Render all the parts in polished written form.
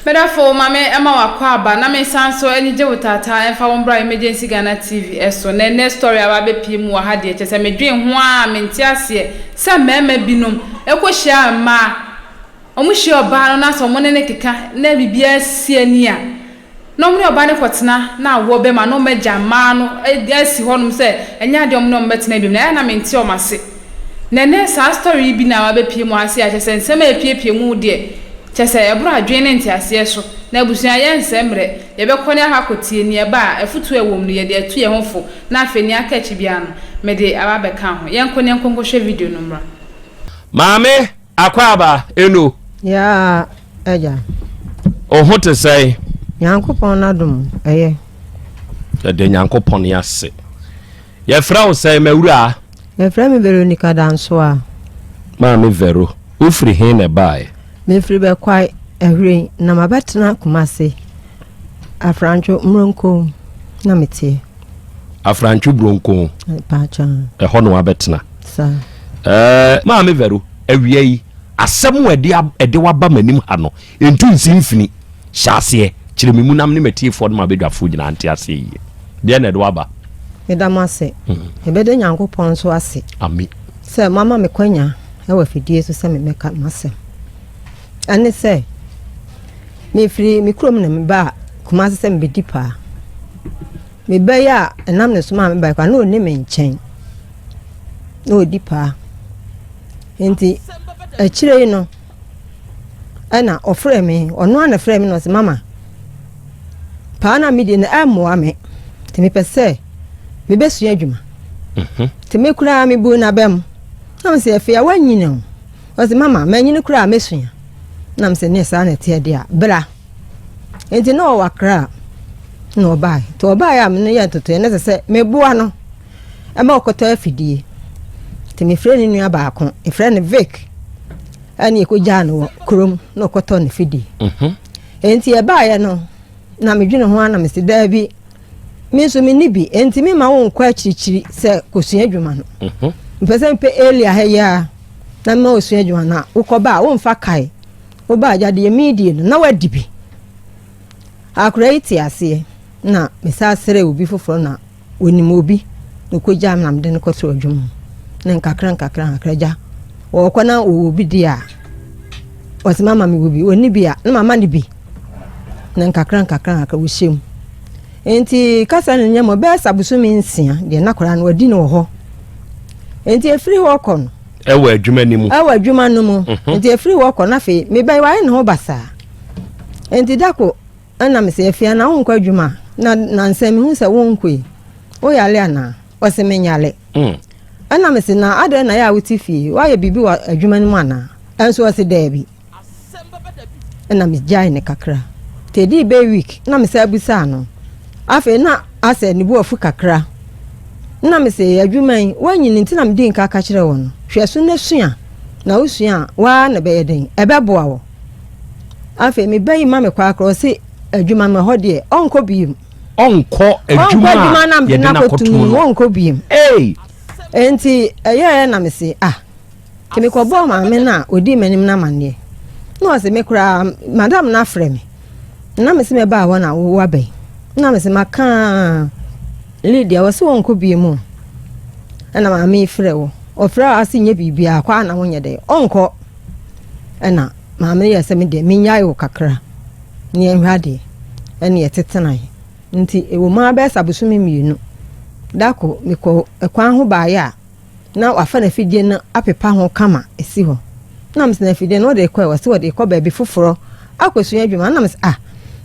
Medafo ma me ɛma wakɔ aba na me nsan so anigye wo taataa ɛmfa wo mbra Emergency Ghana TV ɛso na ɛnɛ story a aba abɛpie mu wɔ ha deɛ kyerɛ sɛ medwen ho aa mente aseɛ sɛ mmarima binom ɛkɔ hyia mmaa wɔn hyia ɔbaa no na sɛ wɔn ne no keka na biribiara si ani a Na wɔne ɔbaa no kɔtena na awoɔ bɛma na wɔagya mmaa no asi hɔnom sɛ ɛnyɛ adeɛ a wɔne wɔn bɛtena biom na ɛyɛ a na mente wɔn ase. Na ɛnnɛ saa story yi bi na abɛpue mu ase a kyerɛ sɛ nsɛm a ɛrepuepue mu deɛ kyerɛ sɛ ɛboro adwene ne nteaseɛ so. Na abusua yɛnsɛe mmerɛ, yɛbɛkɔ ne akɔ akɔtie nea ɛba a afutuo a ɛwɔ mu no yɛde atu yɛn ho fo na afei nea aka akyi biara no mede aba abɛka ho. Yɛnkɔ na yɛnkɔ nkɔhwɛ video no mmra. Maame Akwaaba Eno. Yaa agya. Wo ho te sɛn? Nyankopɔn n'adom, ɛyɛ. Yɛda Nyankopɔn ase. Yɛfrɛ wo sɛn, m'awuraa? Yɛfrɛ me Veronica Dansoa. Maame Vero, wofiri he na ɛbaeɛ? Mefiri Bɛkwae, Ahwiren, na mabɛtena Kumase, Afrantwo, Mmronko na meteɛ. Afrantwo Bronko. Paakyɛw. Ɛhɔ na wabɛtena. Saa. Ɛɛ, Maame Vero, awia yi, asɛm a ɛde ɛde waba m'anim ha no, ntu nsi mfini. Hyɛ aseɛ, kyerɛ me mu na me ne m'atiefoɔ ne m'abadwafoɔ nyinaa nte aseɛ yie. Deɛ na ɛde waba? Meda mo ase. Mebɛda Nyankopɔn nso ase. Ami. Sɛ moama me kwanya wɔ afidie so sɛ memmɛka m'asɛm. Ɛne sɛ, mefiri me kurom na mebaa Kumasi sɛ mebɛdi paa. Me ba yi a ɛnam ne so maa mebae koraa, na ɔnni me nkyɛn. Na ɔdi paa. Nti akyire yi no, ɛna ɔfrɛɛ me, ɔno ara na ɛfrɛɛ me na ɔse, Mama, paa na medi no ɛmmoa me. Nti mepɛ sɛ mebɛsua adwuma. Mhm. Nti me koraa mebuu n'aba mu. Na mesɛ, afei a woanyini o. Ɔse, Mama, manyini koraa mɛsua. Na mesɛ, neɛ saa na ɛteɛ deɛ a, bra. Nti na ɔwɔ Accra na ɔbaeɛ. Nti ɔbaeɛ a me no yɛ ntotoeɛ na ɛsɛ sɛ meboa no ma ɔkɔtɔ afidie. Nti mefrɛ ne nua baako, mefrɛ no Vic, ɛne ɛkɔgyaa no wɔ kurom na ɔkɔtɔ ne fidie. Mhm. Nti ɛbaeɛ no na medwene ho a na mese daabi, me nso menni bi, nti mema wo nkɔ akyirikyiri sɛ kɔsua adwuma no. Mhm. Mepɛ sɛ mepɛ Elia ha yi ara na mema wɔsua adwuma no a wokɔba a womfa kae. Wobaa agya deɛ meredie no na wadi bi. Akwadaa yi te aseɛ na mesan srɛɛ obi foforɔ na ɔnim obi na ɔkɔgyaa me na mede no kɔtoo adwuma mu. Na nkakra nkakra nkakra agya ɔrekɔ na ɔwɔ bi deɛ a ɔsɛ mama mewɔ bi ɔnni bi a na mama no bi na nkakra nkakra nkakra wɔhyɛ mu. Nti kasa no nyɛ ma bɛyɛ sɛ abosome nsia deɛ na akwadaa no wadi no wɔ hɔ. Nti ɛfiri hɔ kɔ no Ɛwɔ adwuma no mu. Ɛwɔ adwuma no mu. Mhm. Nti efiri hɔ kɔ na afei mebɛn wayɛ ne ho basaa. Nti dako ɛna mesɛ afia na wonkɔ adwuma na nansa mehu sɛ wonkɔ yi. Woyale anaa? Ɔse menyale. Mm. Ɛna mese na adɛn na yɛ a wote fie? Woayɛ biribi wɔ adwuma no mu anaa? Ɛnso ɔse daabi. Ɛna megyae no kakra. Nti ɛdii bɛyɛ week na mesan bisaa no. Afei na asɛ ne bo afu kakra. Na mese adwuma yi woanyini nti na medii nka ka kyerɛ wo no. Hwɛ so na sua. Na wosua a woara na ɛbɛyɛ den? Ɛbɛboa wo. Afei me ba yi ma me kɔ akora ɔse adwuma no ɛhɔ deɛ ɔnkɔ biem. Ɔnkɔ adwuma a yɛde no akɔto mu no. Ɔnkɔ biem. Ei! Enti ɛyɛɛ na mese ah Nti mekɔbɔɔ maame no a ɔdii m'anim no amanneɛ. Na ɔse me koraa madam no afrɛ me. Na mese mɛbaa hɔ na woaba yi. Na mese maka Lydia ɔse wɔnkɔ bie mu. Ɛna maame yi frɛ wo. Ɔfrɛ wo ase nyɛ biribiara kɔ a na wonyɛ dɛ. Ɔnkɔ. Ɛna maame no yɛ sɛ me deɛ menyae wo kakra. Ne yɛnhwɛ adeɛ. Ɛne yɛtetenae. Nti ɛwɔ mu ara bɛyɛ sɛ abosome mmienu. Da ko mekɔ ɛkwan ho baeɛ a na wafa n'afidie no apepa ho kama si hɔ. Na mesɛ n'afidie no ɔde rekɔ ɛ, ɔse ɔde rekɔ baabi foforɔ akɔsua adwuma. Na mesɛ ah,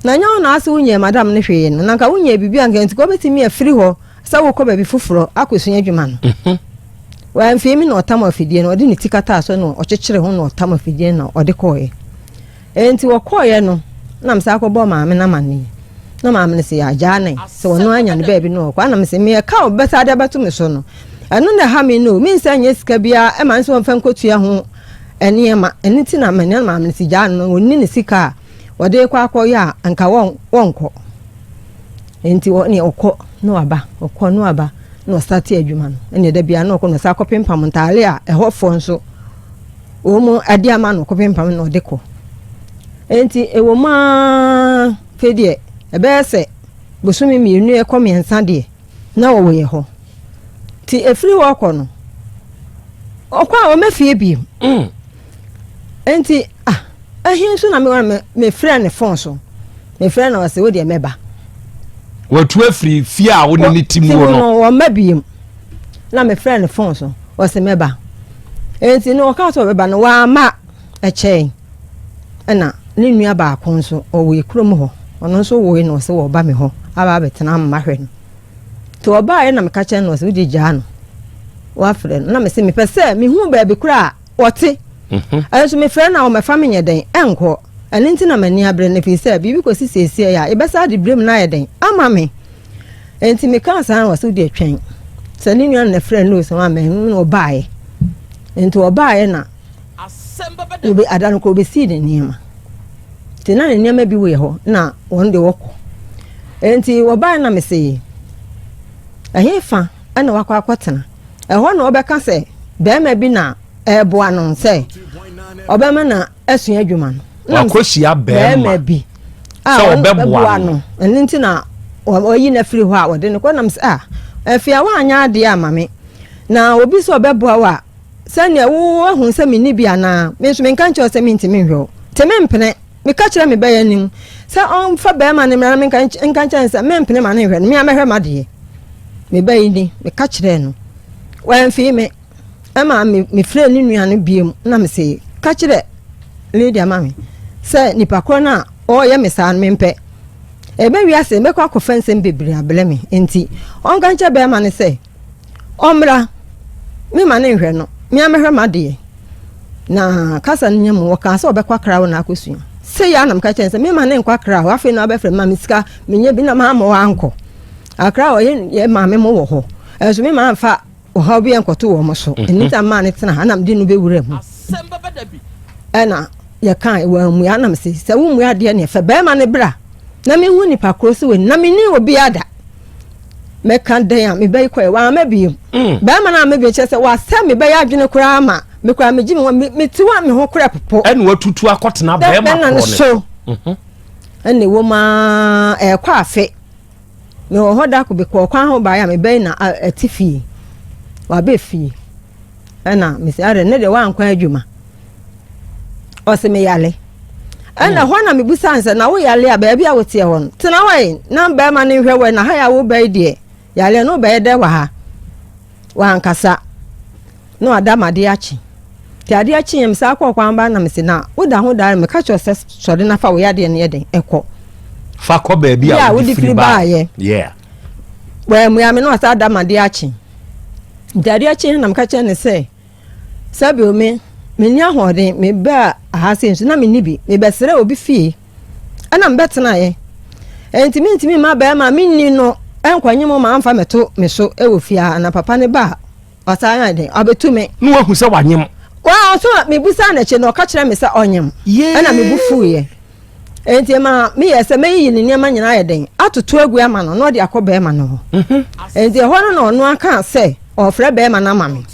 na nyɛ wo na ase wonyɛɛ madam no hwee no, na nka wonyɛɛ biribi anka nti ka wobɛtumi afiri hɔ sɛ wokɔ baabi foforɔ akɔsua adwuma no. Mhm. Wamfie mi na ɔtam afidie no, ɔde ne ti kataa so na ɔkyekyere ho na ɔtam afidie no na ɔde kɔɔeɛ. Enti wɔkɔeɛ no, na mesan kɔbɔɔ maame no amanneɛ. Na maame no se yɛagyaa no sɛ ɔno anya ne baabi na ɔkɔ. Ana mese meyɛ ka a ɔbɛsa de abɛto me so no, ɛno na ɛha me no. Mensan nyɛ sika biara ɛma no sɛ ɔmfa nkɔtua ho nneɛma. Ɛno nti na mene maame no se gyaa no, ɔnni ne sika a ɔde rekɔ akɔyɛ a anka wɔnkɔ. Enti ɔne ɔkɔ na waba, ɔkɔ na waba na ɔsate adwuma no. Ɛne da biara na ɔkɔ na ɔsan kɔpempam ntaale a ɛhɔfoɔ nso wɔn de ama no kɔpempam na ɔde kɔ. Enti ɛwɔ mu ara afei deɛ ɛbɛyɛ sɛ bosome mmienu ɛkɔ mmiɛnsa deɛ na ɔwɔ yɛ hɔ. Nti ɛfiri hɔ kɔ no, ɔkɔ a ɔmɛ fie bio. Mm. Enti ah, ɛhe nso na mewɔ mefrɛ ne fon so. Mefrɛ no ɔsɛ wo deɛ mɛba. Watu afiri fie a wo ne ne ti mu no. Ɔmma bio. Na mefrɛ ne fon so ɔsɛ mɛba. Enti no ɔka sɛ ɔbɛba no wamma ɛkyɛe. Ɛna ne nua baako nso ɔwɔ yɛ kurom hɔ. Ɔno nso woe na ɔsɛ wɔba me hɔ aba abɛtena mma hwɛ no. Nti ɔbaeɛ na meka kyerɛ no ɔsɛ wode gyaa no. Wafrɛ no na mese mepɛ sɛ mehu baabi koraa a ɔte. Mhm. Ɛnso mefrɛ no a ɔmmɛfa me nyɛ dɛn ɛnkɔ. Ɛno nti na m'ani abere no ɛfiri sɛ biribi kɔsi seesei a yɛbɛsa de berɛ mu no ayɛ dɛn ama me. Enti mekaa saa na ɔsɛ wode twɛn. Sɛ ne nua no na ɛfrɛ no sɛ wamɛ no ɔbaeɛ. Nti ɔbaeɛ na Obe ada no kɔ obesii ne nneɛma. Nti na ne nneɛma bi wɔ hɔ na wɔn de wɔkɔ. Nti wɔbae na mese ɛhe fa ɛna wakɔ akɔtena. Ɛhɔ na ɔbɛka sɛ bɛrima bi na ɛreboa no sɛ ɔbɛma na asua adwuma no. Wakɔhyia bɛrima bi a sɛ ɔbɛboa no. Ɛno nti na ɔyi no afiri hɔ a wɔde no kɔ nam sɛ ah afei a woanyɛ adeɛ ama me na obi sɛ ɔbɛboa wo a Sɛdeɛ wo woahu sɛ menni bi anaa? Me nso menka nkyerɛ wo sɛ mentumi nhwɛ wo. Nti mempene. Meka kyerɛ me bɛyɛ no mu sɛ ɔmfa barima no mmra na menka nka nkyerɛ no sɛ mempene ma no nhwɛ no, me ara mɛhwɛ m'adeɛ. Me ba yi ni, meka kyerɛɛ no. Wamfii me. Ɛma me mefrɛɛ ne nua no biom na mese, ka kyerɛ Lydia ma me sɛ nipa korɔ no a ɔreyɛ me saa no mempɛ. Ɛbɛ wiase mɛkɔ akɔfa nsɛm bebree abrɛ me nti ɔnka nkyerɛ barima no sɛ Ɔmmra, me ma no nhwɛ no, me ara mɛhwɛ m'adeɛ. Na kasa no nya mu, wɔkaa sɛ ɔbɛkɔ Accra hɔ na akɔsua. Sei ara na meka kyerɛ no sɛ, me ma no nkɔ Accra hɔ, afei na wabɛfrɛ me ma me sika, menyɛ bi na mamma wankɔ. Accra hɔ, yɛ, yɛ maame mo wɔ hɔ. Ɛnso me ma amfa ɔhaw bi ankɔto wɔn so. Ɛno nti na memaa no tena ha na mede no bɛwura mu. Ɛna yɛkae, wammua, na mese, sɛ wommua adeɛ neɛ, fa barima no bra na menhu nipa korɔ sɛ wani, na menni obiara da. mɛka dɛn a mebɛyi kɔɛ wamma bio mm. bɛrima no amma bio kyerɛ sɛ wasɛ mebɛyɛ adwene koraa ma mekora megye me ho mete hɔ a me ho korɛ popo ɛna watutu akɔtena bɛrima korɔ ne so mhm. ɛna ɛwɔ mu aa ɛkɔ afe mewɔ hɔ da ko bi kɔɔ kwan ho baeɛ a mebɛyi na ɛte fie wabɛ fie Ɛna mese adɛ ne deɛ woankɔ adwuma ɔse meyale ɛna hɔ na mebusa no sɛ na wo yale a baabi a woteɛ hɔ no tena hɔ yi na bɛrima no nhwɛ wɔ na ha yɛ a woba yi deɛ yale no wobɛyɛ dɛ wɔ ha wankasa na wada ma adeɛ akye nti adeɛ akye yɛ mesaa kɔɔ kwan ba na mese na woda ho daa meka kyerɛ sɛ sɔre na fa wo yadeɛ no yɛ den ɛkɔ fa kɔ baabi a wode firi baayɛ yeah wɔammua me na wasa da ma adeɛ akye Nti adeɛ kyeeɛ na meka kyerɛɛ no sɛ, Sɛbio me, menni ahoɔden, mebaa ha sei nso na menni bi, mebɛsrɛɛ obi fie ɛna mebɛtenaeɛ. Enti mentumi mma barima a menni no nkɔnye mo ma amfa mɛto me so wɔ fie ha, na papa no ba a, ɔsan ayɛ dɛn? Ɔbɛtu me. Na wahu sɛ wanyem. Waa, ɔso a mebusaa n'akyi no, ɔka kyerɛɛ me sɛ ɔnyem. Ɛna me bo fuiɛ. Enti ɛma meyɛɛ sɛ mɛyiyi ne nneɛma nyinaa ayɛ dɛn atoto agu ama no na ɔde akɔ bɛrima no hɔ. Mhm. Enti ɛhɔ no na ɔno aka sɛ ɔfrɛ bɛrima no ama me.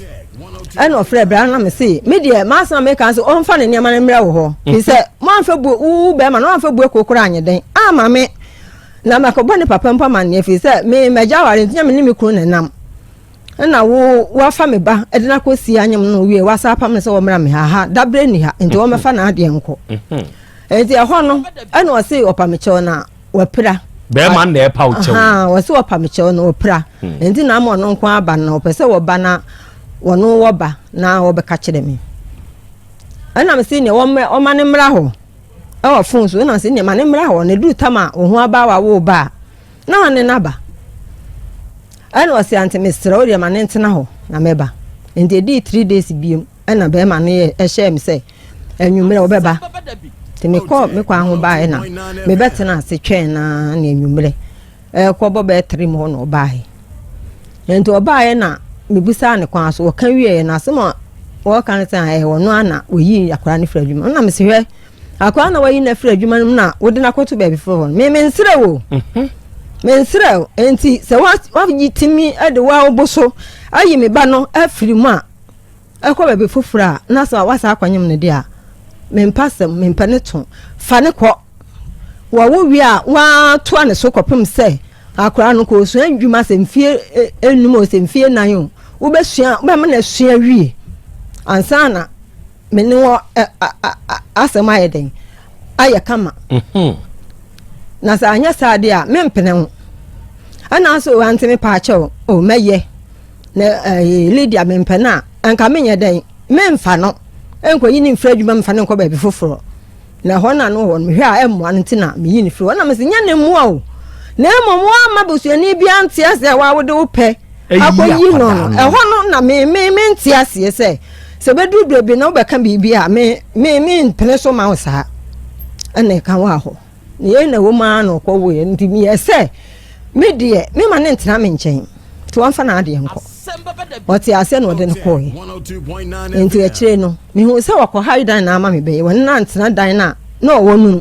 Ɛna ɔfrɛ bra na me se me deɛ m'asɛm a meka sɛ ɔmfa ne nneɛma no mmerɛ wo hɔ. Fi sɛ moamfa bu wo bɛrima no ɔamfa bu ekuo koraa anyɛ dɛn ama me. Na makɔbɔ ne papa mpo amanneɛ firi sɛ me magya aware nti na me ne me kunu na ɛnam. Ɛna wo wafa me ba de no akɔsi anyem no wie wasa apam no sɛ wɔmmra me ha ha dabrɛ nni ha nti wɔmmɛfa n'adeɛ nkɔ. Mhm. Nti ɛhɔ no ɛna ɔse ɔpa me kyɛw na wapira. Bɛrima na ɛpa wo kyɛw. Ɔse ɔpa me kyɛw na wapira. Hmm. Nti na ama ɔno nko aba no ɔpɛ sɛ wɔba na wɔno wɔba na wɔbɛka kyerɛ me. Ɛna me se nea wɔma no mmra hɔ ɛwɔ fon so ɛna se nea ma no mmra hɔ na eduru tam a wo ho aba wa wo ba a na ɔne no aba. Ɛna ɔse ante mesrɛ wo deɛ ma no ntena hɔ na mɛba. Nti edii 3 days biom ɛna bɛrima no yɛ ɛhyɛɛ me sɛ anwummerɛ wɔbɛba nti mekɔɔ me kwan ho baeɛ na mebɛtena ase twɛn na ne anwummerɛ ɛkɔbɔ bɛyɛ three mu hɔ na ɔbaeɛ nti ɔbaeɛ na mebusaa ne kwan so wɔka wieɛ na asɛm a wɔka no sɛ ɛyɛ ɔno a na wɔyi akwadaa no firi adwuma na mese hwɛ akwadaa na wɔyi no afiri adwuma no mu na wode no akɔto baabi foforɔ hɔ no me mensrɛ wo mhm. mensrɛ wo nti sɛ wayi tumi de wo so ayi me ba no afiri mu a ɛkɔ baabi foforɔ a na sɛ wasa akɔnyem no deɛ a, Mempɛ asɛm, mempɛ ne to. Fa no kɔ. Wɔwo wie a, woatoa ne so kɔpem sɛ akwadaa no kɔsua adwuma sɛ mfie enum o, sɛ mfie nan o, wobɛsua, wobɛma no asua wie ansa na me ne wɔ asɛm ayɛ dɛn ayɛ kama. Mhm. Na sɛ anyɛ saa deɛ a, mempene ho. Ɛna nso ante me paakyɛw, o mɛyɛ. Na ɛɛ Lydia mempɛ no a, anka menyɛ dɛn? Memfa no nkɔyi no mfiri adwuma mfa no nkɔ baabi foforɔ. Na ɛhɔ na no wɔ no, mehwɛ a ɛmmoa no nti na meyi no firi hɔ. Na mese nyɛ ne mmoa o, na mmom woamma busuani biara nte aseɛ a wode wo pɛ akɔyi no no. Ɛhɔ no na me me mente aseɛ sɛ sɛ bɛduru berɛ bi na wobɛka biribi a me me mempene so ma wo saa. Ɛna ɛka wɔ hɔ. Na yei na ɛwɔ mu ara na ɔkɔwoeɛ nti meyɛ sɛ me deɛ mema no ntena me nkyɛn nti wɔmfa n'adeɛ nkɔ. Ɔte aseɛ na ɔde no kɔeɛ. Nti akyire no mehuu sɛ wɔkɔhae dan na ama me bɛyɛ wɔne no antena dan no a na ɔwɔ no mu.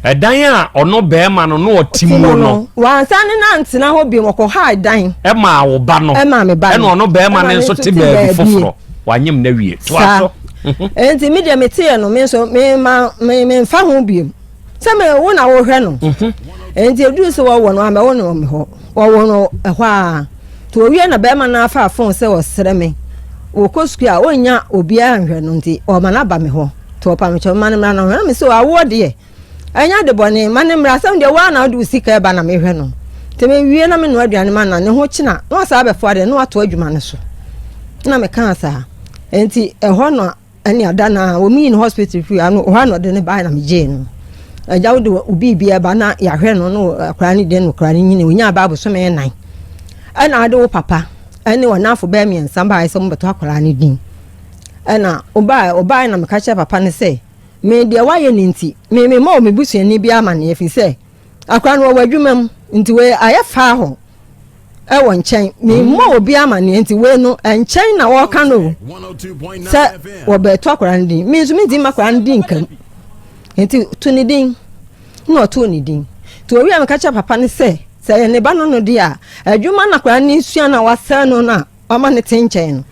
Ɛdan a ɔno bɛrima no na ɔte mu no. Wansan ne no antena hɔ bio wɔkɔhae dan. Ɛmaa wo ba no. Ɛmaa me ba no. Ɛna ɔno bɛrima no nso te baabi foforɔ. Wanyem no awie. Toa so. Enti me deɛ meteɛ no me nso mema me memfa ho biom sɛ me wo na wohwɛ no. Mhm. Enti eduru sɛ wɔwɔ no amɛwo no wɔ me hɔ. Wɔwɔ no ɛhɔ a. Nti wɔwie na bɛrima no afa fon sɛ ɔsrɛ me. Wɔkɔ sukuu a ɔnnya obiara nhwɛ no nti ɔma no aba me hɔ. Nti ɔpa me kyɛw ma no mmra na ɔhwɛ no. Me sɛ awoɔ deɛ Ɛnyɛ ade bɔne, ma no mmra. Asɛm deɛ, wo ara na wode wo sika reba na mehwɛ no. Nti mewie na menoa aduane ma no a, ne ho kyena na wasan abɛfoa deɛ na wato adwuma no so. Na mekaa saa. Nti ɛhɔ na ɛne ada no a wɔyi no hospital firi ano, hɔ a na ɔde no baeɛ na megyee no. Agya wode wo biribi ɛba na yɛahwɛ no na akwadaa no deɛ no akwadaa no nyini, ɔnyaa baa bosome nnan. Ɛna ade wo papa ɛne ɔnafo bɛyɛ mmiɛnsa baeɛ sɛ wɔbɛtɔ akwadaa no din. Ɛna ɔbaeɛ ɔbaeɛ na meka kyerɛ papa no sɛ Me deɛ woayɛ no nti, me memmɔɔ me busuani biara amanneɛ, ɛfiri sɛ akwadaa no wɔwɔ adwuma mu, nti wei ayɛ faa hɔ ɛwɔ nkyɛn. Memmɔɔ obiara amanneɛ nti wei no nkyɛn na wɔreka no o, sɛ wɔbɛto akwadaa no din. Me nso mentumi mma akwadaa no din nka mu, nti to ne din. Na ɔtoo ne din. Nti wɔwie a meka kyerɛ papa no sɛ, sɛ ɛyɛ ne ba no no deɛ a, adwuma na akwadaa no sua no a wasɛe no no a, Ɔma no te nkyɛn no,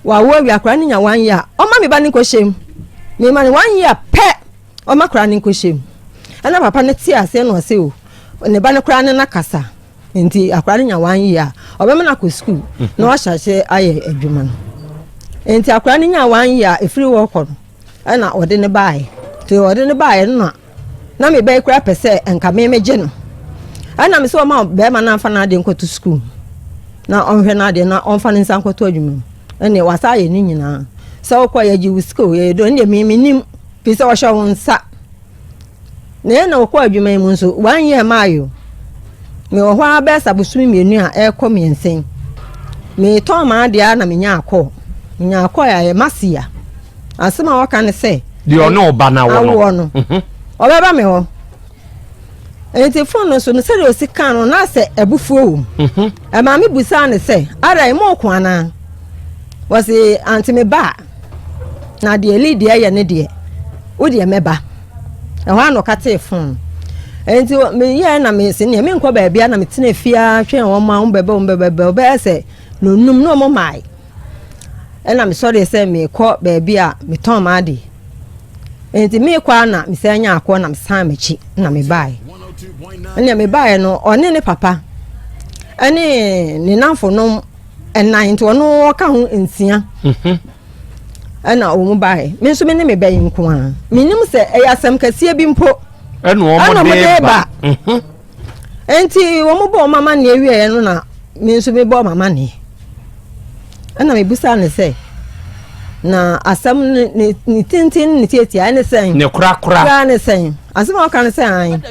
wawo awie akwadaa no nya one year a, ɔma me ba no nkɔhyɛ mu. Mema no one year pɛ, ɔma akwadaa no nkɔhyɛ mu. Ɛna papa no te aseɛ na ɔse o, ne ba no koraa ne no akasa. Nti akwadaa no nya one year a, ɔbɛma no akɔ sukuu na wahyɛ aseɛ ayɛ adwuma no. Nti akwadaa no nya one year a, ɛfiri hɔ kɔ no, ɛna ɔde no baeɛ. Nti ɔde no baeɛ no na na me bɛyi koraa pɛ sɛ nka me megye no. Ɛna me sɛ ɔma bɛrima no amfa n'adeɛ nkɔto sukuu na ɔnhwɛ n'adeɛ na ɔmfa ne nsa nkɔto adwuma mu. Ɛnneɛ wasa ayɛ ne nyinaa. Sɛ wokɔ yɛgye wo sika o, yɛyɛ dɛ ɛnneɛ me menim firi sɛ ɔhyɛ wo nsa. Na yɛn na wɔkɔ adwuma yi mu nso, one year maayo. Mewɔ hɔ ara bɛyɛ sɛ abosome mmienu a ɛrekɔ mmiɛnsa yi. Meretɔn m'adeɛ ara na menyaa kɔɔ. Menyaa kɔɔ a ɛyɛ Masia. Asɛm a wɔka ne sɛ. Deɛ ɔne ɔba no awoɔ no. Awoɔ no. Mhm. Ɔbɛba me hɔ. Nti fon no so no sɛdeɛ ɔsi kaa no na sɛ abufuo wɔ mu. Mhm. Ɛmaa me busaa no sɛ, ara mo ko anaa? Wɔse ante me ba a. Na deɛ Lee deɛ yɛ ne deɛ, wo deɛ mɛba. Ɛhɔ ara na ɔkatee fon. Nti meyɛɛ na mese neɛ menkɔ baabi a na metena fie ara twɛn wɔn a wɔn bɛba wɔn bɛba bɛyɛ sɛ nonum na wɔn maae. Ɛna mesɔree sɛ mekɔ baabi a metɔn m'ade. Nti mekɔ a na mesan nya akɔ na mesan m'akyi na mebaeɛ. Ɛnna mebaeɛ no ɔne ne papa ɛne ne namfonom ɛnan nti ɔno ɔka ho nsia mhm. ɛna wɔn baeɛ me nso me ne me bɛyi nko ara menim sɛ ɛyɛ asɛm kɛseɛ bi mpo ɛna wɔn de ba mhm. nti wɔn bɔ wɔn amaneɛ wieɛ no na me nso me bɔ wɔn amaneɛ ɛna mebusa ne sɛ na asɛm ne ne ne tenten ne tietia ɛne sɛn ne korakora koraa ne sɛn asɛm a ɔka ne sɛ an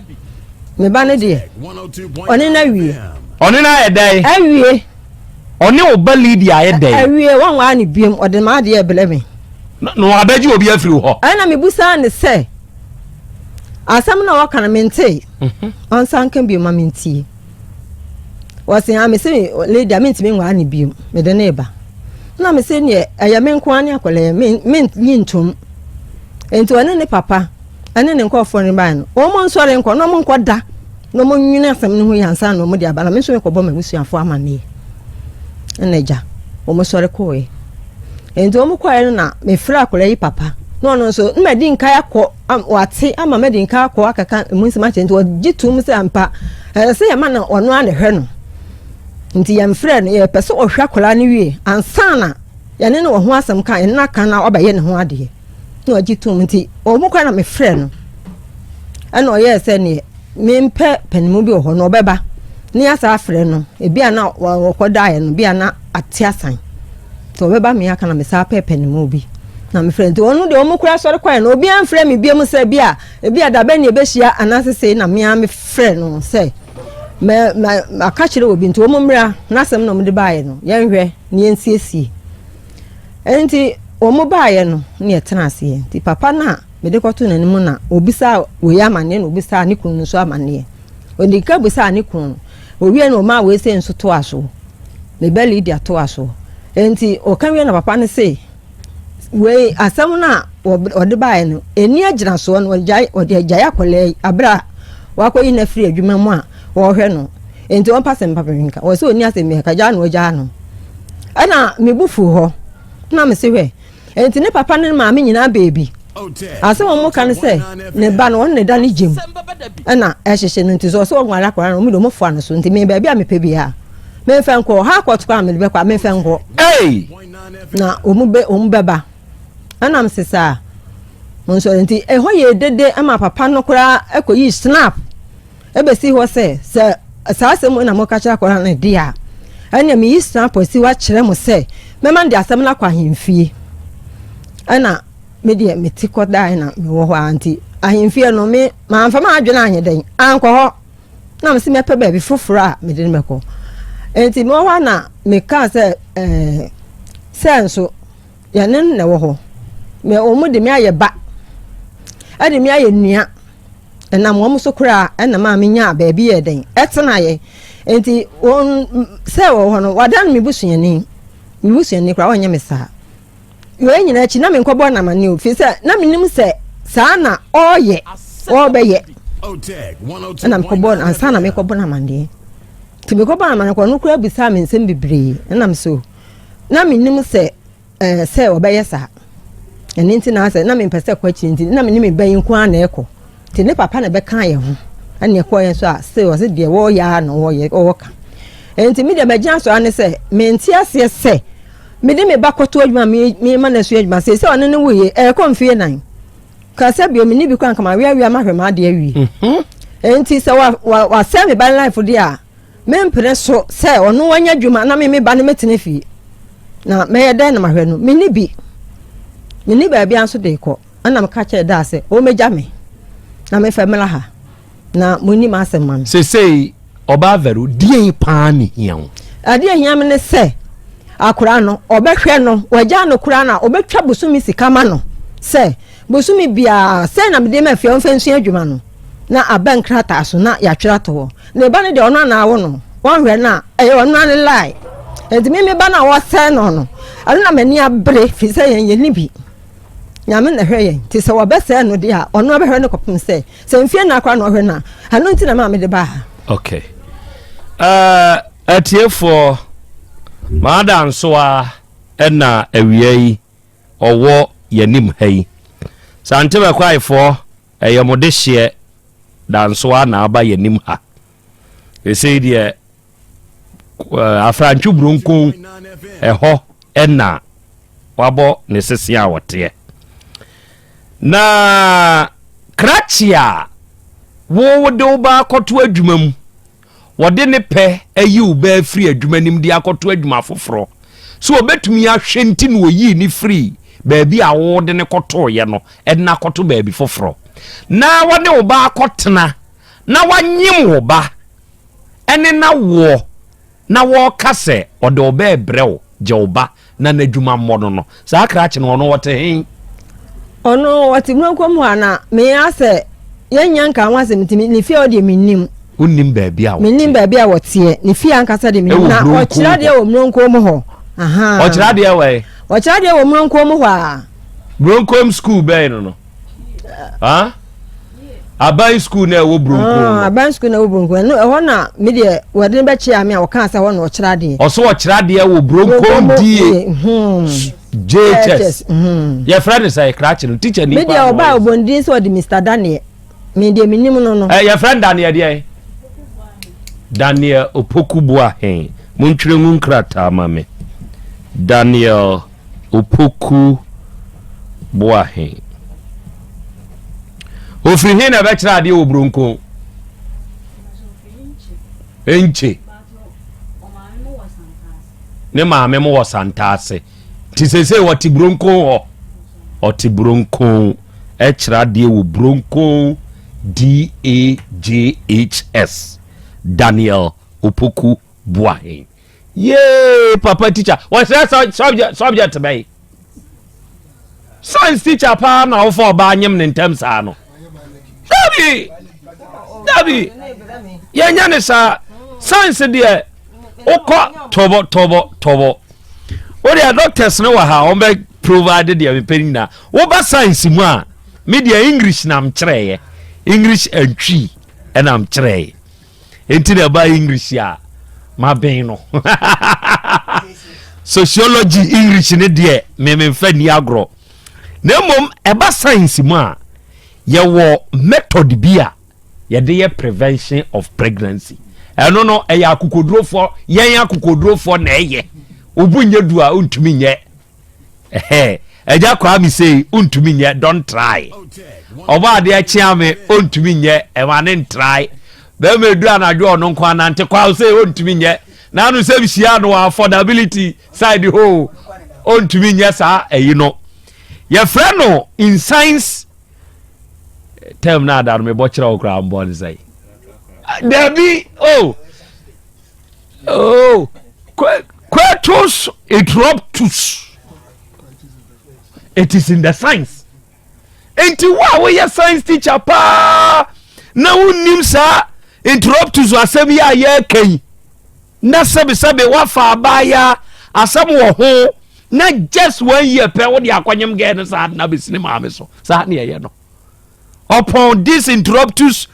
me ba ne deɛ ɔne no awie ɔne no ayɛ dɛn awie Ɔne wo ba Lydia ayɛ dɛn? Awie, wanwaa no biom, ɔde m'adeɛ rebrɛ me. Na wabɛgye obi afiri wo hɔ? Ɛnna mebisaa no sɛ, Asɛm no a wɔka no, mentee. Mhm. Ɔnsan nka bio ma mentie. Wɔse, ah, mese Lydia, mentumi nwaa no biom, mede no reba. Na mese neɛ ɛyɛ me nko ara ne akwadaa yi, menyi ntom. Enti ɔne ne papa ne ne nkurɔfoɔ no baeɛ no, wɔn nsɔre nkɔ na wɔn nkɔ da. Na wɔnwene asɛm no ho yie ansa na wɔde aba, na me nso mekɔbɔ m'abusuafoɔ amanneɛ. Ɛna agya, wɔsɔre kɔeɛ. Nti wɔn kɔeɛ no na mefrɛ akwadaa yi papa na Na ɔno nso, na madi nkae akɔ, wate ama madi nkae akɔ akaka emu nsɛm akyerɛ nti ɔgye tom sɛ ampa ɛsɛ sɛ yɛma no ɔno ara na ɛhwɛ no. Nti yɛmfrɛ no, yɛpɛ sɛ ɔhwɛ akwadaa no wie ansa na yɛne no wɔ ho asɛm ka, yɛne no aka na wabɛyɛ ne ho adeɛ. Na ɔgye tom nti wɔn koraa na mefrɛ no. Ɛna ɔyɛɛ sɛ neɛ mempɛ panimu bi wɔ hɔ na ɔbɛba ne yɛasa afrɛ no, ebi a na ɔkɔdaeɛ no, bi a na ate asan. Nti ɔbɛba me aka na me saa pɛ panimu bi na mefrɛ nti ɔno deɛ ɔmo kura sɔre kɔɛ no obiara mfrɛ me biom sɛ bi a ebi a dabɛn ne ɛbɛhyia anaasɛ sei na mea mefrɛ no sɛ mɛ mɛ aka kyerɛ obi nti ɔmo mmra n'asɛm na ɔmo de baeɛ no yɛnhwɛ na yɛnsiesie nti ɔmo baeɛ no ne yɛtena aseɛ nti papa no a mede kɔto n'anim na obisaa wei amaneɛ na obisaa ne kunu no nso amaneɛ ɔdi ka bisaa ne kunu no owie na ɔmaa wei sɛ nso toa so Me ba Lydia toa so. Enti ɔka wie na papa no se, wei asɛm no a ɔde baeɛ no, ɛni agyinasoɔ no, ɔde agyae akwadaa yi abere a wakɔyi no afiri adwuma mu a wɔrehwɛ no. Enti ɔmpa asɛm papa bi nka. Wɔ sɛ ɔni asɛm bi nka, gyaa no agyaa no. Ɛna me bo fuu hɔ. Na me se hwɛ, Enti ne papa ne ne maame nyinaa baabi. Asɛm a wɔka ne sɛ ne ba no ɔne ne da ne gyam ɛna ɛhyehye no nti sɛ ɔsɛ ɔnware akwadaa no wɔn de wɔn foa no so nti me baabi a mepɛ biara memfɛ nkɔ ha kɔto kɔ a mede bɛkɔ a memfɛ nkɔ. Hey! Na wɔn bɛ wɔn bɛba ɛnam sesa a wɔn nso nti ɛhɔ yɛ dede ɛma papa no koraa ɛkɔyi snap. Ebesi hɔ sɛ, sɛ saa asɛm yi na moka kyerɛ akwadaa no de a, ɛnneɛ meyi srapo asi hɔ akyerɛ mo sɛ mɛma no de asɛm no akɔ ahemfie. Ɛna me deɛ mete kɔdae na mewɔ hɔ ara nti ahemfie no me mamfa m'adwene anyɛ dɛn ankɔ hɔ na mese mɛpɛ baabi foforɔ a mede no mɛkɔ. Nti mewɔ hɔ a na mekaa sɛ ɛɛ sɛ nso yɛne no na ɛwɔ hɔ. Mɛ wɔn de me ayɛ ba, ɛde me ayɛ nua. Ɛnam wɔn so koraa na maa menyaa baabi yɛɛ dɛn ɛtenaeɛ. Enti wɔn sɛ wɔ hɔ no, wɔadan me busuani. Me busuani koraa wɔnyɛ me saa. Wei nyinaa akyi na menkɔbɔ no amanneɛ o, firi sɛ na menim sɛ saa na ɔreyɛ, ɔrebɛyɛ. Ɛna mekɔbɔ no ansa na mekɔbɔ no amanneɛ. Nti mekɔbɔ no amanneɛ kɔ, ɔno koraa bisaa me nsɛm bebree. Ɛnam so na menim sɛ Ɛɛ, sɛ wɔbɛyɛ saa. Ɛno nti na asɛ na mempɛ sɛ kɔ akyiri nti na me ne me ba yi nko ara na ɛkɔ. Nti ne papa na ɛbɛka yɛn ho. Ɛna ɛkɔɔ yɛn so a still ɔse deɛ wɔreyɛ ara na wɔyɛ wɔka. Nti me deɛ magyina so ara ne sɛ mente aseɛ sɛ mede me ba kɔto adwuma me mema no asua adwuma seesei ɔne ne woyɛ ɛrekɔ mfeɛ nan. Ka sɛ bio menni bi koraa nka maweawea mahwɛ m'adeɛ awie. Mhm. Nti sɛ wasɛe me ba life deɛ a Mempene so sɛ ɔno wanya adwuma na me me ba no mɛtena fie. Na mɛyɛ dɛn na mahwɛ no? Menni bi. Menni baabi nso de kɔ. Ɛna meka kyerɛ daa sɛ ɔmmɛgya me na memfa mmra ha na monni m'asɛm ma me. Seesei, Ɔbaa Vero, deɛn paa na ɛhia wo? Adeɛ a ɛhia me ne sɛ akwadaa no, ɔbɛhwɛ no, wagyaa no koraa no a, ɔbɛtwa bosome sika ma no sɛ bosome biara sɛn na mede ma afie a ɔmfa nsua adwuma no na aba nkrataa so na yɛatwerɛ ato hɔ. Ne ba no deɛ ɔno ana awo no, wɔnhwɛ no a, ɛyɛ ɔno ara ne lie. Nti me me ba no a wɔsɛe no no, ɛno na m'ani abere firi sɛ yɛn yɛnni bi. Nyame na ɛhwɛ yɛn. Nti sɛ wɔbɛsɛe no deɛ a, ɔno abɛhwɛ no kɔpem sɛ, sɛ mfie nna koraa na ɔhwɛ no a, ɛno nti na maa mede baa ha. Okay. Uh, atiefoɔ, maada nsoa ɛna awia yi ɔwɔ yɛnim ha yi. Sante bɛkwaefoɔ, ɛyɛ mo dehyeɛ Dansoa na aba yɛnim ha. Ɛsei deɛ Afrantwe Buronkon ɛhɔ ɛna wabɔ ne sese a ɔteɛ. Na krakye a wode wo ba akɔto adwuma mu, wɔde ne pɛ ayi wo ba afiri adwuma nim de akɔto adwuma foforɔ so wɔbɛtumi ahwɛ nti na wɔyii ne firi baabi a wode ne kɔtooyɛ no ɛde no akɔto baabi foforɔ na wɔne wo ba akɔtena na wanyem wo ba ɛne na woɔ na wɔreka sɛ ɔde wo ba rebrɛ wo, gye wo ba na n'adwuma mmɔ no no, saa krakye no ɔno ɔte he? Ɔno ɔte Murankuo mu hɔ a na me asɛ yɛnnya nka ho asɛm nti ne fie hɔ deɛ mennim. Wonnim baabi a wɔte? Mennim baabi a wɔteɛ, ne fie ankasa deɛ mennim na ɔkyerɛ adeɛ wɔ Murankuo mu hɔ. Ɔkyerɛ adeɛ wɔ he? Ɔkyerɛ adeɛ wɔ Murankuo mu hɔ a. Murankuom school bɛn no no? Ah? Aban school na ɛwɔ Buronko no. Ah, aban school na ɛwɔ Buronko no. Ɛhɔ na me deɛ wɔde no bɛkyea me a wɔkaa sɛ hɔ na ɔkyerɛ adeɛ. Ɔso ɔkyerɛ adeɛ wɔ Buronko die. Hmm. JHS. Mm. Yɛfrɛ no sɛ krakye no teacher ni. Me deɛ ɔbaa obondin sɛ ɔde Mr. Daniel. Me deɛ menim no no. Ɛ yɛfrɛ no Daniel deɛ. Daniel Opoku Boahen. Montwerɛ ngu nkrataa ma me. Daniel Opoku Boahen. Ofiri he na ɛbɛkyerɛ adeɛ wɔ Buronko? Nkye. Ne maame mo wɔ Santaase. Nti seesei wɔte Buronkon hɔ. Ɔte Buronkon ɛkyerɛ adeɛ wɔ Buronkon DAJHS. Daniel Opoku Boahen. Yee papa teacher. Wɔkyerɛ subject subject bɛyi. Science teacher paa na wofa ɔbaa nyem ne ntɛm saa no. Dabi dabi yɛnyɛ ne saa. Science deɛ wokɔ tɔbɔ tɔbɔ tɔbɔ. Wodeɛ doctors no wɔ ha wɔn bɛ provide deɛ mepɛ nyinaa. Woba science mu a me deɛ English na mkyerɛeɛ. English and Twi ɛna mkyerɛeɛ. Enti na ɛba English a maben no. Sociology English ne deɛ mememfa ni agorɔ. Na mmom ɛba science mu a yɛwɔ method bi a yɛde yɛ prevention of pregnancy. Ɛno no ɛyɛ akokodurofoɔ, yɛn akokodurofoɔ na ɛyɛ. Obu nyɛ du a wontumi nyɛ. Ɛhɛ, ɛgya kwaa mi sei wontumi nyɛ, don't try. Ɔbɔ adeɛ kyea me ɔntumi nyɛ, ɛma ne ntrae. Bɛrima edu anadwo ɔno nko anante kwa sɛ ɔntumi nyɛ. N'ano sɛ hyia no wɔ affordability side hɔ ɔntumi nyɛ saa ɛyi no. Yɛfrɛ no in science term na ada no mebɔ kyerɛ wo koraa mbɔ ne sɛ. Dabi oh oh coitus interruptus. It is in the science. Nti wo a woyɛ science teacher paa na wonnim saa interruptus asɛm yi a yɛreka yi na sɛbesɛbe woafa abaaya asɛm wɔ ho na just one year pɛ wode akɔnyem gɛɛ no saa na bɛsi ne maame so saa ne ɛyɛ no. Upon this interruptus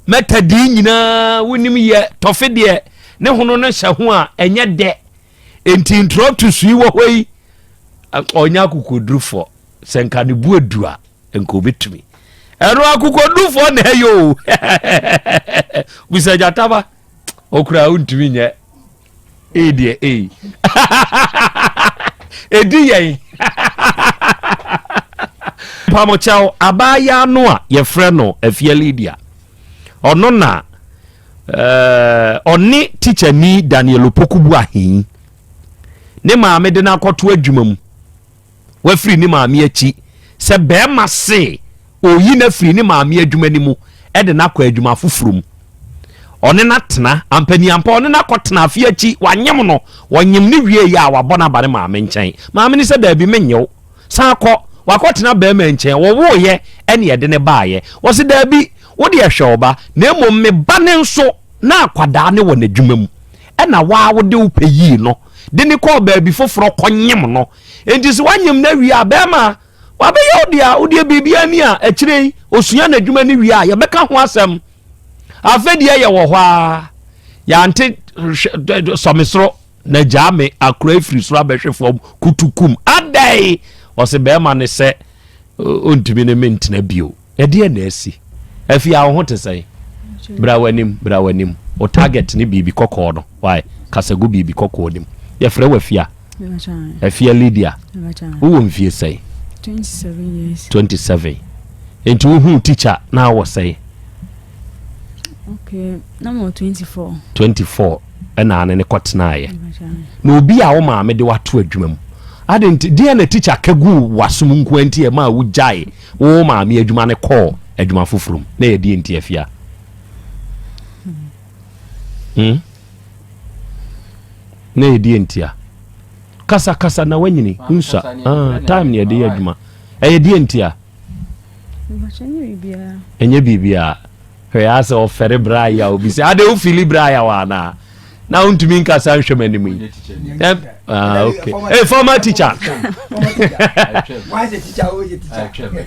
method yi nyinaa wonim yɛ tɔfe deɛ ne hono no hyɛ ho a ɛnyɛ dɛ. Nti interruptus yi wɔ hɔ yi ɔnyɛ akokodurufoɔ sɛ nka ne bu adu a nka obɛtumi ɛno akokodurufoɔ na ɛyɛ o bisa gyataba okura wontumi nyɛ ee deɛ ee ɛdi yɛn pamokyɛw abaayaa no a yɛfrɛ no Afia Lydia ɔno na ɔne tikyani Daniel Opoku Boahen ne maame de no akɔto adwuma mu wafiri ne maame akyi sɛ bɛrima se oyi no afiri ne maame adwuma no mu ɛde no akɔ adwuma foforɔ mu ɔne no atena ampaniampa ɔne no akɔtena afe akyi wanyem no wɔnyem ne wie yɛ a wabɔ no aba ne maame nkyɛn maame ne sɛ daabi menyew san kɔ wakɔtena bɛrima nkyɛn wɔwoyɛ ɛne ɛde ne baayɛ wɔse daabi wode ɛhwɛ wo ba na mmom me ba ne nso na akwadaa ne wɔ n'adwuma mu ɛna waa wode wo pɛ yii no de ne kɔɔ baabi foforɔ kɔnyem no enti sɛ woanyem no awie a bɛrima wabɛyɛ wo deɛ a wodeɛ biribia ni a akyire yi osua n'adwuma no wie a yɛbɛka ho asɛm afei deɛ yɛwɔ hɔ a yɛante sɔme soro na gyaa me akora afiri soro abɛhwe fam kutukum adɛn ɔse bɛrima ne sɛ ɔntumi ne mentena bio ɛdeɛ na asi afi a wo ho te sɛn bra w'anim bra w'anim o target ne biribi kɔkɔɔ no why kasa gu biribi kɔkɔɔ nim yɛfrɛ wɔ afia Afia Lydia wowɔ mfie sɛn 27 years. 27 nti wohuu teacher na awɔ sɛn Okay, na mo 24. 24 ɛna ane ne kɔtenaeɛ na obi a wo maame de wato adwuma mu ade nti deɛ na teacher ka gu w'asom nko nti ɛma a wogyae wo maame adwuma ne kɔɔ adwuma foforɔ mu na yɛdeɛ nti afia Na yɛdeɛ nti a kasa kasa na wanyini nsa ah, time ne yɛde yɛ adwuma ɛyɛ deɛ nti a ɛnyɛ biribiara hwɛ yɛ asɛ ɔfɛre bra yɛ a obi sɛ ade wofili bra yɛ wɔ anaa na wontumi nkasa nhwɛ m'anim yi ah, okay. hey, former teacher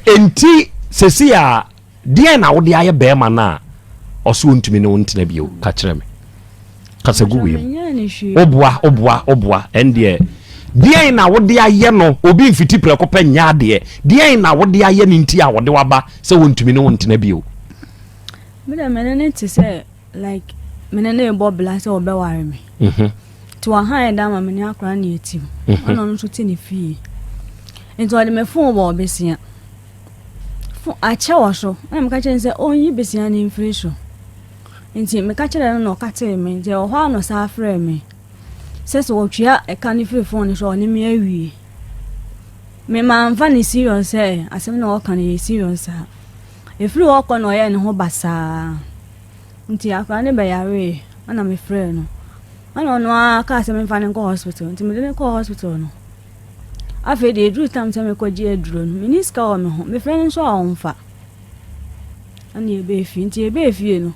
enti sɛsi a deɛ na wode ayɛ bɛrima no a ɔso wontumi ne wo ntena bio ka kyerɛ me kasa gu wei mu woboa woboa woboa ɛndeɛ. Deɛn na wode ayɛ no? Obi mfiti prɛko pɛ nyɛ adeɛ. Deɛn na wode ayɛ no nti a ɔde wo aba sɛ ɔntumi ne wo ntena bio? Me deɛ me ne no te sɛ like me ne no rebɔ bla sɛ ɔbɛware me. Mhm. Nti wahan dan ma me ne akwadaa no yɛte mu. Mhm. Ɛna ɔno nso te ne fie. Nti ɔde me fon bɔɔ besia. Fon akyɛ wɔ so. Ɛna meka kyerɛ no sɛ ɔnyi besia no mfiri so. Nti meka kyerɛɛ no na ɔkatee me. Nti ɛwɔ hɔ a na ɔsan frɛɛ me sɛ sɛ ɔtua ɛka no firi fon no so a ɔne me awie. Me mamfa no serious sɛ asɛm na ɔka no yɛ serious saa. Ɛfiri hɔ kɔ na ɔyɛɛ ne ho basaa. Nti akwadaa no bɛyaree ɛna mefrɛɛ no. Ɛna ɔno ara kaa sɛ memfa no nkɔ hospital. Nti mede no kɔɔ hospital no. Afei deɛ ɛduru tam sɛ mekɔgye aduro no, menni sika wɔ me ho. Mefrɛ no nso a ɔmfa. Ɛna yɛbɛɛ fie. Nti yɛbɛɛ fie no,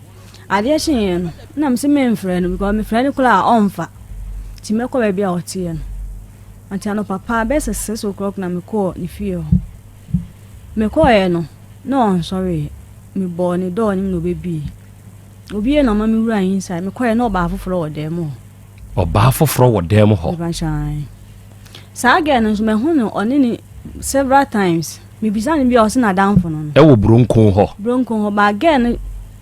adeɛ kyeeɛ no, na mese memfrɛ no because mefrɛ no koraa a ɔmfa. Nti mɛkɔ baabi a ɔteɛ no. Nti anɔpa paa bɛyɛ sɛ 6 o'clock na mekɔɔ ne fie hɔ. Mekɔeɛ no, na ɔnsɔreeɛ. Mebɔɔ ne door no mu na ɔbɛbuee. Ɔbuee na ɔma me wuraa inside. Mekɔeɛ na ɔbaa foforɔ wɔ dan mu hɔ. Ɔbaa foforɔ wɔ dan mu hɔ? Mepakyɛ ae. Saa girl no nso mahu no ɔne ne several times. Mebisa no bi a ɔse n'adamfo no no. Ɛwɔ Bronkon hɔ? Bronkon hɔ. But girl no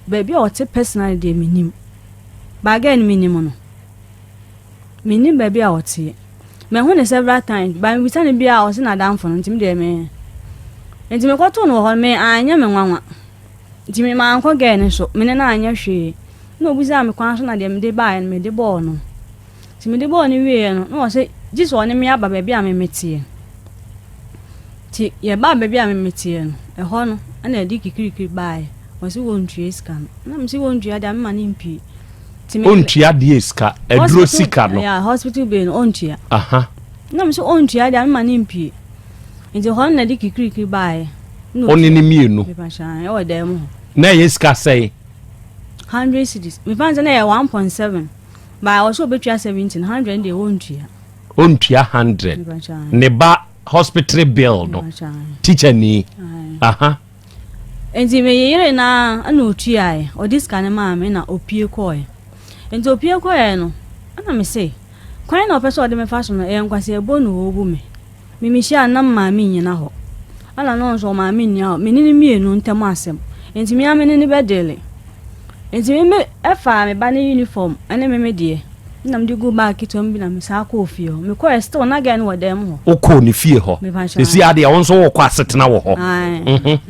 baabi a ɔte personally deɛ mennim. But girl no menim no. Mennim baabi a ɔteɛ. Mahu no several times but mebisa no bi a ɔse n'adamfo no nti me deɛ me nti mekɔtoo no wɔ hɔ no me anyɛ me nwanwa. Nti me mankɔ girl no so me ne no anyɛ hwee. Na obisaa me kwan so na deɛ mede baeɛ no mede bɔɔ no. Nti mede bɔɔ no wieɛ no na ɔse gye sɛ ɔne me aba baabi a me meteɛ. Nti yɛbaa baabi a me meteɛ no ɛhɔ no ɛna ɛde kikirikiri baeɛ. Ɔse wɔntua sika no. Na mese wɔntua deɛ a mema no mpue. Nti me Ɔntua deɛ sika, aduro sika no. Yeah, hospital bill no ɔntua. Aha. Na mese ɔntua deɛ a mema no mpue. Nti hɔ no na ɛde kikirikiri baeɛ. Na Ɔne ne mmienu. Mepa kyɛw, ɛwɔ dan mu hɔ. Na ɛyɛ sika sɛn? 100 cedis. Mefa no sɛ na ɛyɛ 1.7. But ɔwɔ sɛ ɔbɛtua 70 no, 100 deɛ ɔntua. Ɔntua 100. Mepa kyɛw. Ne ba hospital bill no. Mepa kyɛw. Teacher ni. Aye. Aha. Nti me yere no ara na ɔtuaeɛ, ɔde sika no maa me na ɔpue kɔeɛ. Nti ɔpue kɔeɛ no, ɛna me se, kwan na ɔpɛ sɛ ɔde me fa so no, ɛyɛ nkwaseabuo na ɔrebu me. Me mehyia no na me maame nnyina hɔ. Ɛna na ɔno nso ɔmaame nni hɔ. Me ne no mmienu ntam asɛm. Nti me ara me ne no bɛdele. Nti me me ɛfaa me ba ne uniform ɛne me me deɛ. Ɛna mede guu bag ketewa mu bi na me san kɔɔ fie hɔ. Mekɔɛ still na girl no wɔ dan mu hɔ. Wokɔɔ ne fie hɔ? Mepa kyɛw. Sisi adeɛ wo nso wokɔ asetena wɔ hɔ? Ae. Mhm.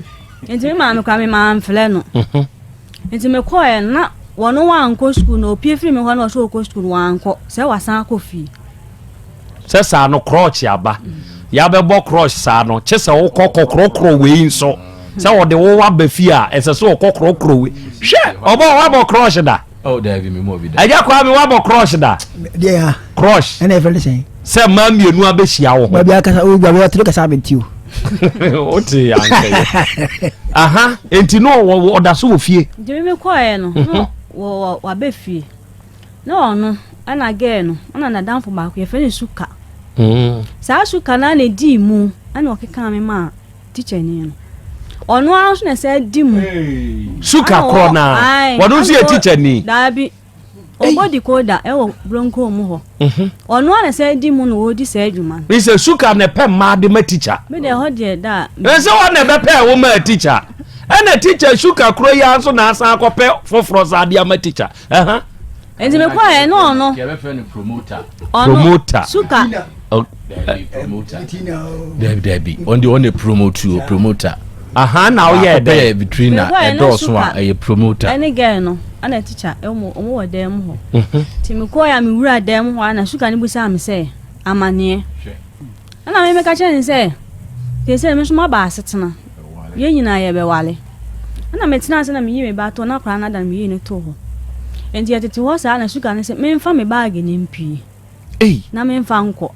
Nti me maame koraa me maa mfrɛ no. Mhm. Nti mekɔɛ no na wɔno wankɔ sukuu na opie firi me hɔ na ɔsɛ ɔkɔ sukuu no wankɔ sɛ wasan akɔ fie. Sɛ saa no krɔɔkye aba. Yɛabɛbɔ krɔɔkye saa no kye sɛ wokɔ kɔkorɔkorɔ wei nso. Sɛ wɔde wo aba fie a ɛsɛ sɛ ɔkɔ korɔkorɔ wei. Hwɛ ɔbɔ wabɔ krɔɔkye da. Oh, dabi mi mu obi da. Agya Kwame wabɔ crush da. Deɛ ya. Crush. Ɛna ɛfɛ ne sɛn. Sɛ mmaa mmienu abɛhyia wo ho. Baabi akasa o baabi ɔtene kasa abɛnti o. Wote ankɛyɛ. Aha enti no wɔ ɔda so wɔ fie. Nti mi kɔɛ no na wɔ wabɛ fie na ɔno ɛna gɛɛ no ɛna n'adamfo baako yɛfrɛ no Suka. Saa Suka no na edii mu ɛna ɔkeka me maa tikyani no. Ɔno ara nso na ɛsɛ di mu. Suka korɔ naa. Wɔn nso yɛ tikyani. Daabi. Ɔbɔ decoder ɛwɔ Bronco mu hɔ. Mhm. Ɔno ara na ɛsɛ di mu na ɔredi saa adwuma no. Sɛ suka na ɛpɛ mmaa de ma tikya. Mi deɛ ɛhɔ deɛ da. Ɛsɛ wɔn na ɛbɛpɛ ɛwo maa tikya. Ɛna tikya suka korɔ yi ara nso na asan akɔpɛ foforɔ saa de ama tikya. Ɛha. Nti me kɔɛ ɛne ɔno. Promoter. Suka. Dabi dabi ɔno deɛ ɔno promote o promoter. Aha na ɔyɛ dɛ. Yɛ vitrina ɛdɔɔso a ɛyɛ promoter. Ɛne girl no ɛna teacher ɛwɔ ɔmo wɔ dan mu hɔ. Mhm. Nti me kɔɛ a me wura dan mu hɔ a na suka no busaa me sɛ amaneɛ. Ɛna me meka kyerɛ no sɛ, seesei me nso maba asetena, yɛn nyinaa yɛbɛwale. Ɛna metenaa ase na meyii me ba too na akwadaa no ada no meyii no too hɔ. Enti yɛtete hɔ saa na suka no sɛ memfa me baage no mpue na memfa nkɔ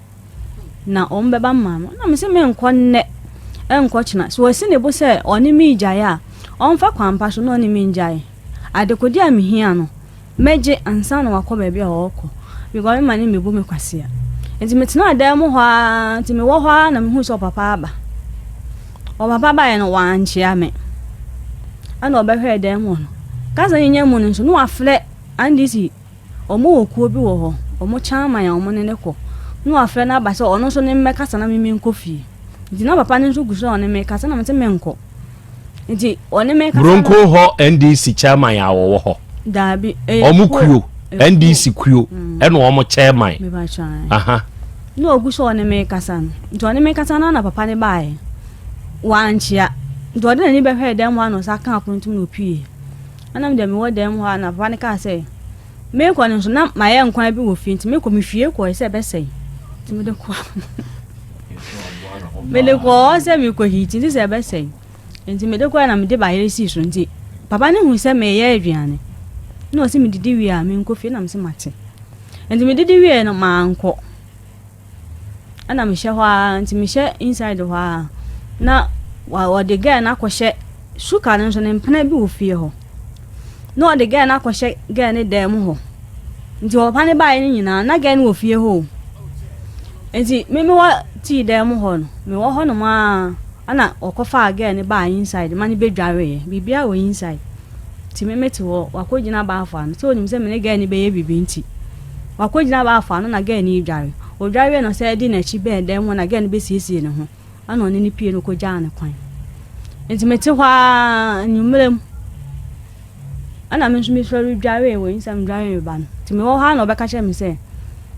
na wɔn bɛba mmaa me. Ɛna mese menkɔ nnɛ ɛnkɔ kyena. So wasi ne bo sɛ ɔne me regyae a, ɔmfa kwan pa so na ɔne me ngyae. Adekode a mehia no, Mɛgye ansa na wakɔ baabi a ɔrekɔ because me ma ne mmebu me kwasea. Nti metenaa dan mu hɔ ara nti mewɔ hɔ ara na mehuu sɛ ɔpapa aba. Ɔpapa baeɛ no wankyea me. Ɛna ɔbɛhwɛɛ dan mu hɔ no. Kasa nyanya mu no nso na wafrɛ NDC wɔn wɔ kuo bi wɔ hɔ wɔn chairman a wɔn ne no kɔ. Na wafrɛ no aba sɛ ɔno nso ne mmɛkasa na me menkɔ fie. Nti na papa no nso gu so a ɔne me kasa na mese menkɔ. Nti ɔne me kasa no. Bronco hɔ NDC chairman a wɔwɔ hɔ. Daabi. Wɔn kuo NDC kuo ɛna wɔn chairman. Aha. Na ɔgu so ɔne me kasa no. Nti ɔne me kasa no na papa no baeɛ. Wankyea. Nti ɔde n'ani bɛhwɛɛ dan mu hɔ a na ɔsan kaa pono tom na ɔpue. Ɛna me deɛ mewɔ dan mu hɔ a na papa no kaa sɛ Merekɔ no nso, na mayɛ nkwan bi wɔ fie nti mekɔ mehwie kɔe sɛ ɛbɛsɛe. Nti mede kɔ mede kɔɔ hɔ sɛ mekɔ heat nti sɛ ɛbɛsɛe. Nti mede kɔe na mede bayerɛ sii so nti papa no hu sɛ meyɛ aduane. Na ɔse medidi wie a menkɔ fie na mese mate. Nti medidi wie no mankɔ. Ɛna mehyɛ hɔ ara nti mehyɛ inside hɔ ara na wɔde girl no akɔhyɛ suka no nso ne mpena bi wɔ fie hɔ na ɔde girl no akɔhyɛ girl no dan mu hɔ nti ɔpa ne baeɛ no nyinaa na girl no wɔ fie hɔ o nti me mewɔ tii dan mu hɔ no mewɔ hɔ nom ara ɛna ɔkɔfaa girl no baa inside ma no bɛdwareeɛ biribiara wɔ inside Nti me mete hɔ, wakɔgyina baafo ano. Sɛ ɔnim sɛ me ne gɛɛ no bɛyɛ biribi nti, wakɔgyina baafo ano na gɛɛ no redware. Ɔdware wie na ɔsan di n'akyi bɛn dan mu hɔ na gɛɛ no bɛsiesie ne ho. Ɛna ɔne no pue na ɔkɔgyaa no kwan. Nti mete hɔ ara anwummerɛ mu, ɛna me nso mesɔre dwaree wɔ nsa medwaree me ba no. Nti mewɔ hɔ ara na ɔbɛka kyerɛ me sɛ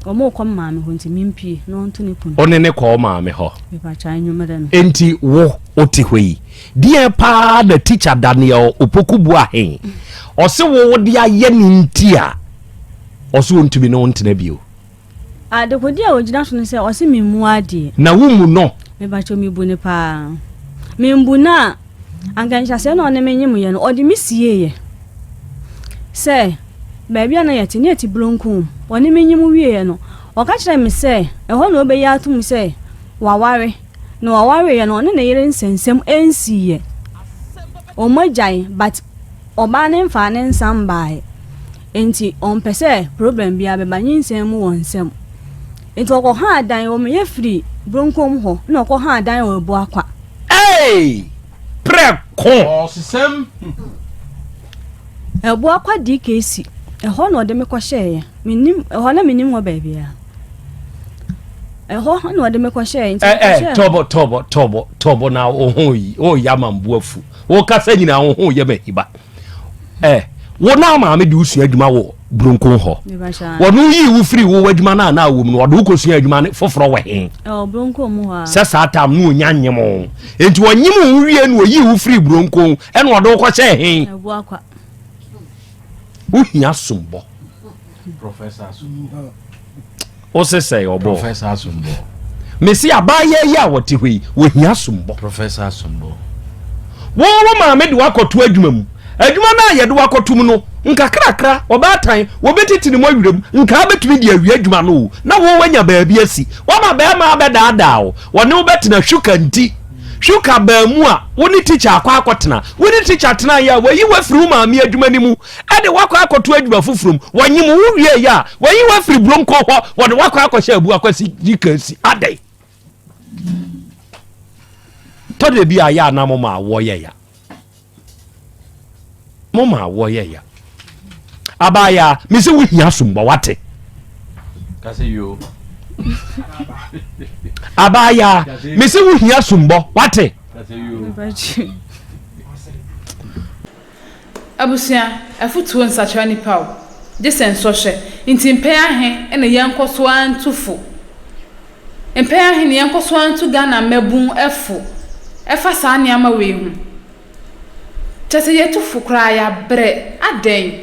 wɔrekɔ me maame hɔ nti mempue na ɔnto ne pono. Wo ne no kɔɔ wo maame hɔ? Mepakyɛ anwummerɛ no. Enti wo wote hɔ yi, Deɛn paa na teacher Daniel Opoku Boahen ɔse wo wode ayɛ no nti a ɔse ɔntumi ne wo ntena bio? Adekodeɛ a ɔgyina so ne sɛ ɔse memmu adeɛ. Na wo mmu no? Mepakyɛw mebu no paa. Membu no a, anka nhyɛaseɛ na ɔne me nyemeeɛ no, ɔde me sieeɛ sɛ baabi a na yɛte, na yɛte Buronkum. Ɔne me nyem wieeɛ no, ɔka kyerɛɛ me sɛ ɛhɔ na ɔbɛyi atom sɛ waware. Na ɔwareeɛ no ɔne ne yere nsɛnsɛm nsiiɛ. Wɔn agyae but ɔbaa no mfaa ne nsa mbaeɛ. Nti ɔmpɛ sɛ problem biara bɛba nyinsɛn mu wɔ nsam. Nti ɔkɔhaa dan wɔ meyɛ firi Bronkom hɔ na ɔkɔhaa dan wɔ Abuakwa. Eii! Prɛko! Ɔsesɛm. Abuakwa DKC, ɛhɔ na ɔde me kɔhyɛeɛ. Mennim, ɛhɔ na mennim hɔ baabiara. Ɛhɔ na ɔde me kɔhyɛɛ nti eh, eh, tɔbɔ tɔbɔ tɔbɔ tɔbɔ na wo ho yi o ya ma mbu afu wo kasa nyinaa wo ho yɛ ma hiba eh wo na maame de wosua adwuma wɔ buronkon hɔ wɔn yi wo firi wo adwuma no a na wɔ mu no wɔde wo kɔsua adwuma no foforɔ wɔ he sɛ saa tam no ɔnya nyem wo nti ɔnyem wo wie na ɔyi wo firi buronkon ɛna ɔde wo kɔhyɛ he wohia sombɔ wo se sɛ ɔbɔ Professor Asombɔ. Mese abaayewa yi a wɔte hɔ yi wɔhia sombɔ. Professor Asombɔ. Wo wo maame de wakɔto adwuma mu. Adwuma no a yɛde wakɔto mu no nkakrakra ɔbaatan wɔbɛtiti ne mu awerɛ mu nkaa bɛtumi de awie adwuma no o na wo wanya baabi asi. Wama bɛrima abɛdaadaa wo wɔne wo bɛtena hwuka nti. Hwuka baa mu a wo ne tikya akɔ akɔtena. Wo ne tikya tenaeɛ a wayi wo afiri wo maame adwuma no mu. de wo akɔ akɔto adwuma foforɔ mu, wɔnyem wo wieeɛ a, wɔyi wo afiri Bronco hɔ, wɔde wo akɔ akɔhyɛ Abu Akwasi Yikansi. Adɛn? Tɔ da bi a yɛ a na moma awoɔ yɛ ya. Moma awoɔ yɛ ya. Abaayaa, me sɛ wohia sombɔ wate. Abaayaa, me sɛ wohia sombɔ wate. Abusua, afotuo nsakyera nipa o, gye sɛ nsɔhwɛ, nti mpɛn ahe na yɛnkɔ so ara ntu fo? Mpɛn ahe na yɛnkɔ so ara ntu Ghana mmabun fo ɛfa saa nneɛma wei ho? Kyerɛ sɛ yɛtu fo koraa yɛabrɛ, adɛn?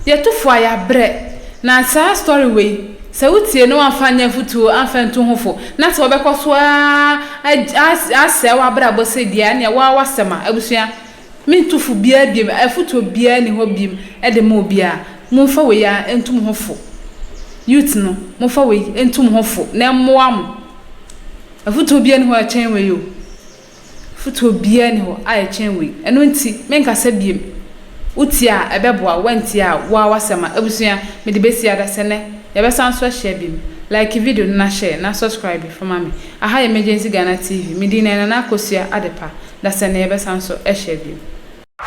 Yɛtu fo a yɛabrɛ, na saa story wei sɛ wotie na woamfa anyɛ afotuo amfa antu ho fo na sɛ wɔbɛkɔ so ara asɛe w'abrabɔ sei deɛ a ɛneɛ wo ara w'asɛm a, abusua. Mentu fo biara biom, afotuo biara nni hɔ biom de ma obiara. Momfa wei ara ntu mo ho fo. Youth no, momfa wei ntu mo ho fo na ɛmmoa mo. Afotuo biara nni hɔ a ɛkyɛn wei o. Afotuo biara nni hɔ a ɛkyɛn wei. Ɛno nti, menkasa biom. Wotie a, ɛbɛboa wo, woantie a, wo ara w'asɛm a. Abusua, mede bɛsi adasɛ nnɛ. Yɛbɛsan nso ahyia biom. Like video no na share na subscribe fa ma me. Aha yɛ Emergency Ghana TV. Me din ne Nana Akosua Adepa. Dasani yɛbɛsan so ahyia bio.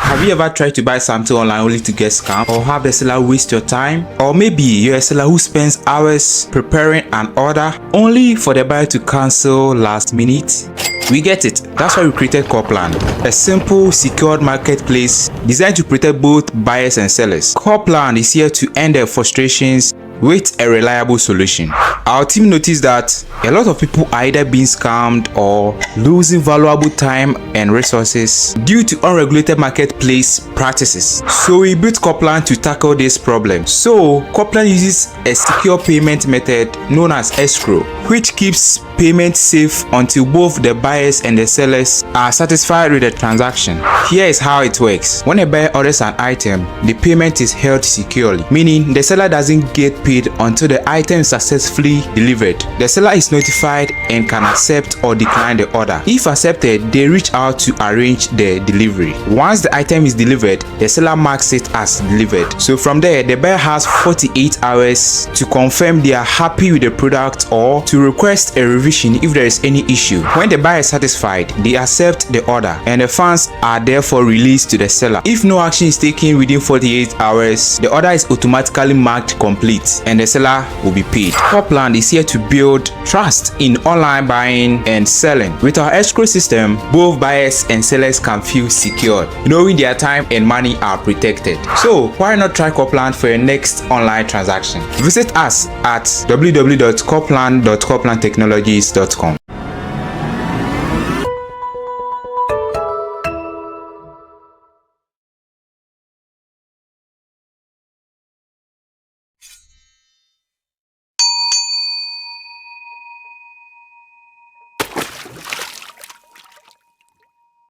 Have you ever tried to buy something online only to get scammed or have the seller waste your time? Or maybe you're a seller who spends hours preparing an order only for the buyer to cancel last minute? We get it. That's why we created Corplan, a simple, secured marketplace designed to protect both buyers and sellers. Corplan is here to end their frustrations with a reliable solution. Our team noticed that a lot of people are either being scammed or losing valuable time and resources due to unregulated marketplace practices. So we built Corplan to tackle this problem. So Corplan uses a secure payment method known as escrow, which keeps payment safe until both the buyers and the sellers are satisfied with the transaction. Here is how it works. When a buyer orders an item, the payment is held securely, meaning the seller doesn't get paid until the item is successfully delivered. The seller is notified and can accept or decline the order. If accepted, they reach out to arrange the delivery. Once the item is delivered, the seller marks it as delivered. So from there, the buyer has 48 hours to confirm they are happy with the product or to request a revision if there is any issue. When the buyer is satisfied, they accept the order and the funds are therefore released to the seller. If no action is taken within 48 hours, the order is automatically marked complete and the seller will be paid. Corplan is here to build trust in online buying and selling. With our escrow system, both buyers and sellers can feel secured, knowing their time and money are protected. So why not try Corplan for your next online transaction? Visit us at www.corplan.corplantechnologies.com.